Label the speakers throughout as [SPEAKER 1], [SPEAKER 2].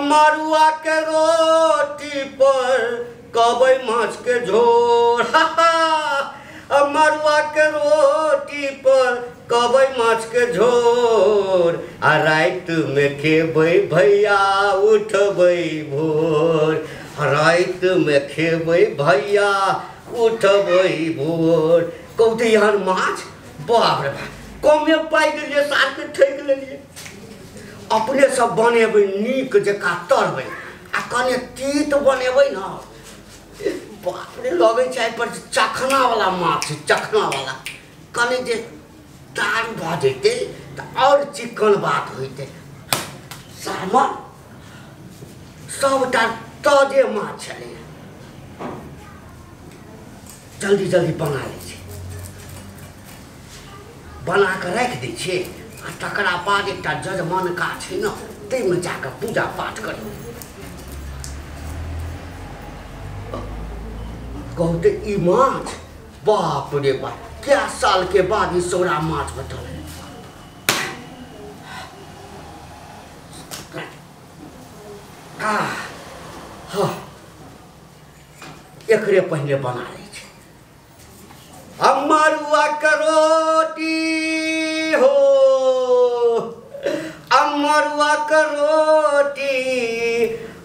[SPEAKER 1] मरुआ के रोटी पर कबै माछ के झोर, मरुआ के रोटी पर कबै माछ के झोर, आ राति में खेबै भैया उठबै भोर, राति में खेबै भैया उठबै भोर। कहू एहन माछ, बाप रे बाप, कमे पाइ देलियै, सार के ठकि लेलियै। अपने सब बनेबै नीक जकाँ तरबै आ कने तीत बनेबै न, बाप रे लगै छै एहि पर चखना वाला माछ छै, चखना वाला। कने जे दारू भऽ जैतै तऽ आओर चिकन बात होइतै। सामन सबटा ताजे माछ छलै। जल्दी जल्दी बना लै छी, बना कऽ राखि दै छियै आ तकरा बाद एकटा जजमानका छै ने, ताहिमे जाकऽ पूजा पाठ करू। कहू तऽ ई माछ, बाप रे बाप, क्या साल के बाद ई सौरा माछ भेटल। हाँ, एकरे पहिने बना लै छी। मरुआ के रोटी हो, मरुआ के रोटी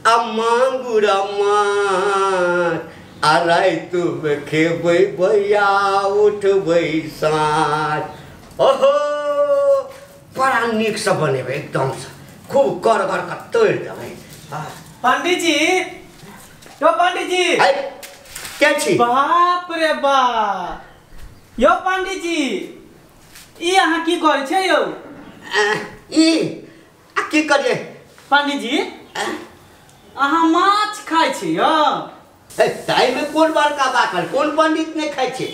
[SPEAKER 1] आ मांगुर माछ, आ राति में खेबै भैया उठबै साँझ। ओहो, बड़ा नीकसँ बनेबै, एकदमसँ खूब करगर के तोड़ि देबै।
[SPEAKER 2] पंडित जी, यो पंडित जी,
[SPEAKER 1] के छी?
[SPEAKER 2] बाप रे बाप, यो पंडित जी, ई अहाँ की करै छियै यौ?
[SPEAKER 1] ई आ की करियै
[SPEAKER 2] पंडित जी? अहाँ माछ खाइ छी यौ?
[SPEAKER 1] ताहिमे कोन बड़का बात है, कोन पंडित नहि खाइ छै?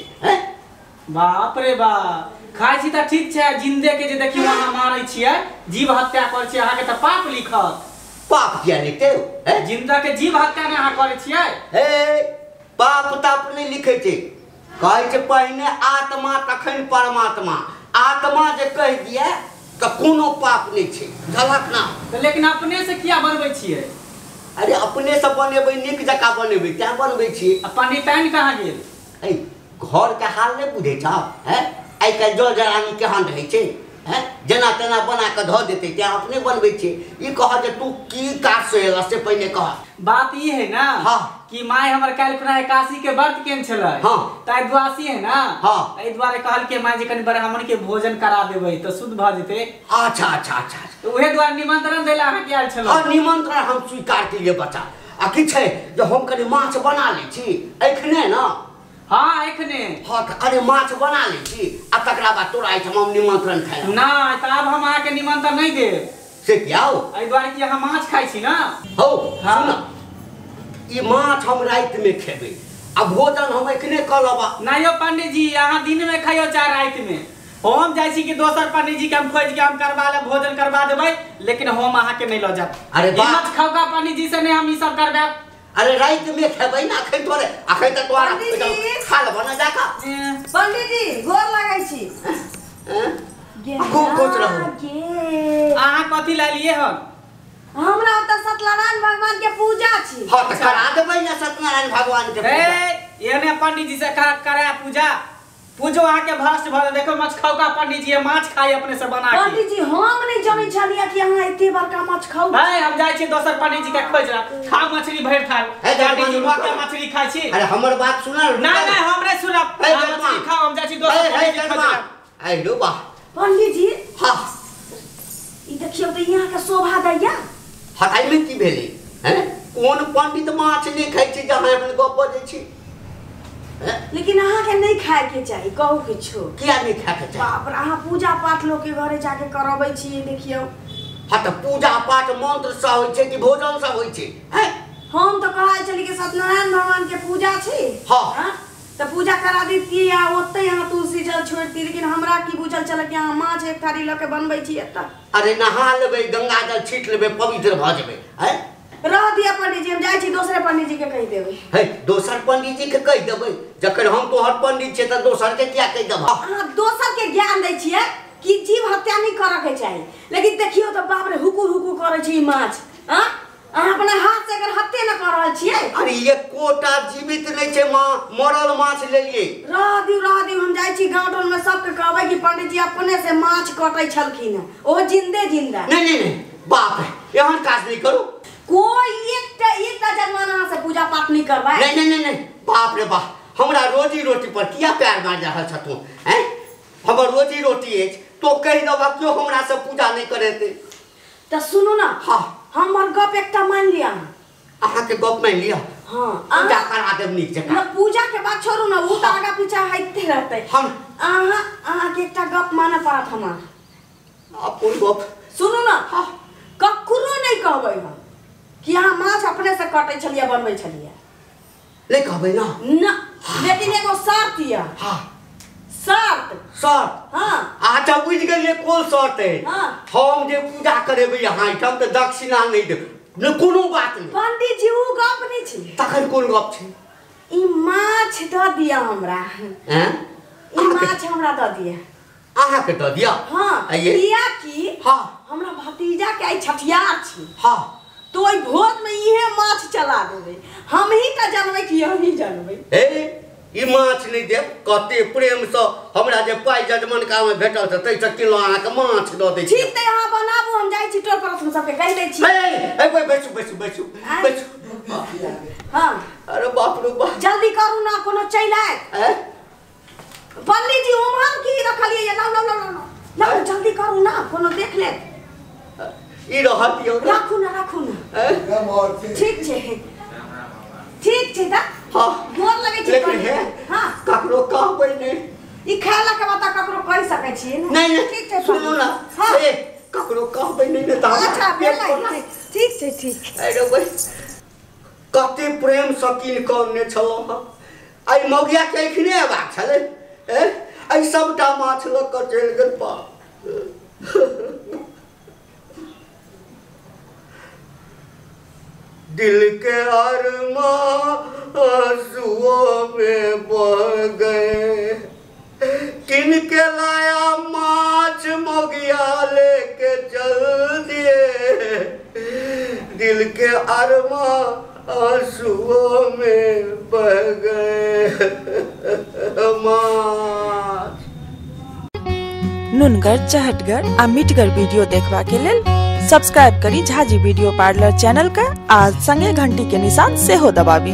[SPEAKER 2] बाप रे बाप, खाइ छी तऽ ठीक छै, जिंदे के जे देखियौ अहाँ मारै छियै, जीव हत्या करै छियै, अहाँके तऽ पाप लिखत।
[SPEAKER 1] पाप किया लिखतै?
[SPEAKER 2] जिंदा के जीव हत्या नहि अहाँ करै छियै?
[SPEAKER 1] हे, पाप ताप नहि लिखै छै। कहै छै पहिने आत्मा तखन परमात्मा। आत्मा जे कहि दिए तऽ कोनो पाप नहि छै, बुझलक ना?
[SPEAKER 2] लेकिन अपने से किया बनबै छियै?
[SPEAKER 1] अरे अपने से बनेबै, नीक जकाँ बनेबै तैं बनबै छियै।
[SPEAKER 2] आ पंडिताइन कहाँ गेल?
[SPEAKER 1] ऐ घर के हाल नहि बुझै छह? हैं, आइ काल्हि जल जरानी केहन रहै छै? हैं, जेना तेना बना कऽ धऽ देतै, तैं अपने बनबै छियै। ई कह जे तू की काज से एलह से पहिने कह।
[SPEAKER 2] बात ई है ना,
[SPEAKER 1] हाँ,
[SPEAKER 2] कि my हमर काल्हि खुना एकादशी के व्रत केने छलै,
[SPEAKER 1] हाँ,
[SPEAKER 2] तऽ द्वादशी है ना,
[SPEAKER 1] हाँ,
[SPEAKER 2] एहि दुआरे कहलकै माय जे कनि ब्राह्मण के भोजन करा देबै तऽ शुद्ध भऽ जेतै।
[SPEAKER 1] अच्छा अच्छा अच्छा,
[SPEAKER 2] तऽ उहे दुआरे निमंत्रण दै लए अहाँके आयल छलहुँ।
[SPEAKER 1] हाँ, निमंत्रण हम स्वीकार केलियै बच्चा। आ की छै जे हम कनि माछ बना लै छी एखने ना?
[SPEAKER 2] हाँ एखने।
[SPEAKER 1] हाँ, तऽ कनि माछ बना लै छी आ तकरा बाद तोरा एहिठाम हम निमंत्रण खाइ
[SPEAKER 2] लए। नहि, तऽ आब हम अहाँके निमंत्रण नहि देब।
[SPEAKER 1] से किया हौ?
[SPEAKER 2] एहि दुआरे कि अहाँ माछ खाइ छी ना।
[SPEAKER 1] हौ, सुन, ई माछ हम रातिमे खेबै आ भोजन हम एखने कऽ लेबा।
[SPEAKER 2] नहि यौ पंडित जी, अहाँ दिनमे खइयौ चाहे रातिमे। हम जाइ छी कि दोसर पंडित जी के हम खोजि के हम करबा लेब, भोजन करबा देबै, लेकिन हम अहाँके नहि लऽ जायब।
[SPEAKER 1] अरे
[SPEAKER 2] माछ खाओ पंडित जी से नहि हम ई सब करबायब।
[SPEAKER 1] अरे रातिमे खेबै ना, अखन थोड़े, अखन तऽ तोरा खा लेबऽ ना जाकऽ।
[SPEAKER 3] पंडित जी गोर लागै छी।
[SPEAKER 1] खूब खुश रहू।
[SPEAKER 2] अहाँ कथी लालियै हन?
[SPEAKER 3] हमरा ओतऽ सत्यनारायण भगवान के पूजा छी।
[SPEAKER 1] हाँ, तऽ करा देबै ने सत्यनारायण भगवान के पूजा।
[SPEAKER 2] एहने पंडित जी से करा पूजा, पूजो अहाँके भ्रष्ट भऽ गेल। देखो माछ खाओ का पंडित जी माछ खाइ अपने से बना के।
[SPEAKER 3] पंडित जी हम नहि जनै छलियै कि अहाँ एते बड़का माछ खाउ।
[SPEAKER 2] है, हम जाइ छी दोसर पंडित जी के खोज ला, खा मछली भरि थाल। पंडित जी मछली खाइ छी।
[SPEAKER 1] अरे हमर बात सुनल?
[SPEAKER 2] नहि नहि, हम नहि सुनब। मछली खाओ, हम जाइ छी दोसर पंडित जी खोज ला।
[SPEAKER 1] आइलो बा
[SPEAKER 3] पंडित जी।
[SPEAKER 1] हाँ,
[SPEAKER 3] ई देखियौ तऽ यहाँ के शोभा दैया।
[SPEAKER 1] हटाइमे की भेलै? हैं, कोन पंडित माछ नहि खाइ छै जे अहाँ एहन गप बजै छी?
[SPEAKER 3] लेकिन अहाँ के नहीं खाए के चाही, कहू किछु।
[SPEAKER 1] किया नहीं खाए के चाही?
[SPEAKER 3] बाप रे, अहाँ पूजा पाठ लोग के घरे जाके करबै छी। देखियौ।
[SPEAKER 1] हाँ, तऽ पूजा पाठ मंत्र से होइ छै कि भोजन से होइ छै? हैं,
[SPEAKER 3] हम तऽ कहै छली कि सत्यनारायण भगवान के पूजा छी।
[SPEAKER 1] हाँ,
[SPEAKER 3] तऽ पूजा करा दैतियै आ ओतै अहाँ तुलसी जल छोड़ती, लेकिन हमरा की बुझल छल कि अहाँ माछ एक थारी लऽ के बनबै छी एतऽ।
[SPEAKER 1] अरे नहा लेबै, गंगा जल छीट लेबै, पवित्र भऽ जेबै। हैं,
[SPEAKER 3] रह दिया पंडित जी, हम जाइ छी दोसरे पंडित जी के कहि देबै।
[SPEAKER 1] हे, दोसर पंडित जी के कहि देबै? जखन हम तोहर पंडित छियै तऽ दोसर के किया कहि देबह?
[SPEAKER 3] अहाँ दोसर के ज्ञान दै छियै कि जीव हत्या नहीं करऽ के चाही, लेकिन देखियौ तऽ बाप रे हुकुर हुकुर करै छै ई माछ। हाँ, अहाँ अपना हाथ से अगर हत्ते न कर रहल छियै।
[SPEAKER 1] अरे एकोटा जीवित नहीं छै माँ, मरल माछ लेलियै।
[SPEAKER 3] रह दियौ रह दियौ, हम जाइ छी गाँव टोल में सबके कहबै कि पंडित जी अपने से माछ कटै छलखिन हँ, ओ जिंदे जिंदा।
[SPEAKER 1] नहीं नहीं नहीं बाप रे, एहन काज नहीं करू।
[SPEAKER 3] कोई एकटा एकटा जजमान अहाँ से पूजा पाठ नहीं करबै।
[SPEAKER 1] नहीं नहीं नहीं नहीं बाप रे बाप, हमरा रोजी रोटी पर किया प्यार मारि रहल छथुन हैं? हमर रोजी रोटी अछि तो कहि देबा क्यों हमरा से पूजा नहीं करेतै।
[SPEAKER 3] तऽ सुनू ना।
[SPEAKER 1] हाँ
[SPEAKER 3] हमर गप एकटा मान लिया।
[SPEAKER 1] अहाँ के गप मान लिया?
[SPEAKER 3] हाँ
[SPEAKER 1] पूजा करा देब नीक जकाँ।
[SPEAKER 3] ना पूजा के बात छोड़ू ना, उ तऽ आगा पीछा होइते रहतै।
[SPEAKER 1] हम
[SPEAKER 3] अहाँ अहाँ के एकटा गप मानऽ पड़त हमरा।
[SPEAKER 1] आब कोन गप?
[SPEAKER 3] सुनू ना।
[SPEAKER 1] हाँ
[SPEAKER 3] ककरो नहीं कहबै हम कि अहाँ माछ अपने से कटै छलियै बनबै छलियै।
[SPEAKER 1] नहीं कहबै ना?
[SPEAKER 3] ना, लेकिन एगो शर्त यऽ।
[SPEAKER 1] हाँ
[SPEAKER 3] शर्त?
[SPEAKER 1] शर्त?
[SPEAKER 3] हाँ।
[SPEAKER 1] अच्छा बुझि गेलियै कोन शर्त है।
[SPEAKER 3] हाँ।
[SPEAKER 1] हम जे पूजा करेबै अहाँ एहिठाम तऽ दक्षिणा नहीं देब, नहि कोनो बात नहीं।
[SPEAKER 3] पंडित जी उ गप नहीं छै।
[SPEAKER 1] तखन कोन गप छै?
[SPEAKER 3] ई माछ दऽ दिअ हमरा।
[SPEAKER 1] हैं?
[SPEAKER 3] ई माछ हमरा दऽ दिअ।
[SPEAKER 1] अहाँ के दऽ दिअ?
[SPEAKER 3] हाँ। किया कि
[SPEAKER 1] हाँ
[SPEAKER 3] हमरा भतीजा के आइ छठियार छी।
[SPEAKER 1] हाँ
[SPEAKER 3] तो ओहि भोज में इहे माछ चला देबै, हमही तऽ जानबै कि हमही जानबै।
[SPEAKER 1] हे ई माछ नहीं देब, कते प्रेम से हमरा जे पाइ जजमनका में भेटल छै ताहिसँ किलो अहाँके माछ दऽ दै छी।
[SPEAKER 3] ठीक तऽ अहाँ बनाबू, हम जाइ छी टोल पड़ोस में सबके कहि दै छी।
[SPEAKER 1] हे बैसू बैसू बैसू बैसू।
[SPEAKER 3] हाँ
[SPEAKER 1] अरे बाप रे बाप,
[SPEAKER 3] जल्दी करू ना कोनो चलि आयत। पंडित जी उम्हर की रखलियै? लाउ लाउ लाउ लाउ जल्दी करू ना, कोनो देख लेत।
[SPEAKER 1] ई रहत दियौ,
[SPEAKER 3] राखू ना राखू ना। ठीक छै ठीक छै तऽ
[SPEAKER 1] हाँ
[SPEAKER 3] गोर लगै छी।
[SPEAKER 1] लेकिन हे
[SPEAKER 3] हाँ
[SPEAKER 1] ककरो कहबै नहि।
[SPEAKER 3] ई खाला के बात ककरो कहि सकै छियै ने?
[SPEAKER 1] नहीं नहीं
[SPEAKER 3] ठीक छै
[SPEAKER 1] सुनू ना।
[SPEAKER 3] हाँ
[SPEAKER 1] ए ककरो कहबै नहि ने तऽ।
[SPEAKER 3] अच्छा भेलै, ठीक छै ठीक।
[SPEAKER 1] अरे भाई कते प्रेम सँ कीन कऽ अनने छलहुँ हँ, आइ मौगिया के एखने अयबाक छलै। ए आइ सबटा माछ लऽ कऽ चलि गेल बाप। दिल के अरमां आंसुओं में बह गए, किन के लाया माछ मोगिया लेके चल दिए, दिल के अरमां आंसुओं में बह गए माछ।
[SPEAKER 4] नुनगर चहटगर आ मिठगर वीडियो देखबा के लेल सब्सक्राइब करी झाजी वीडियो पार्लर चैनल का आ संगे घंटी के निशान सेहो दबाबी।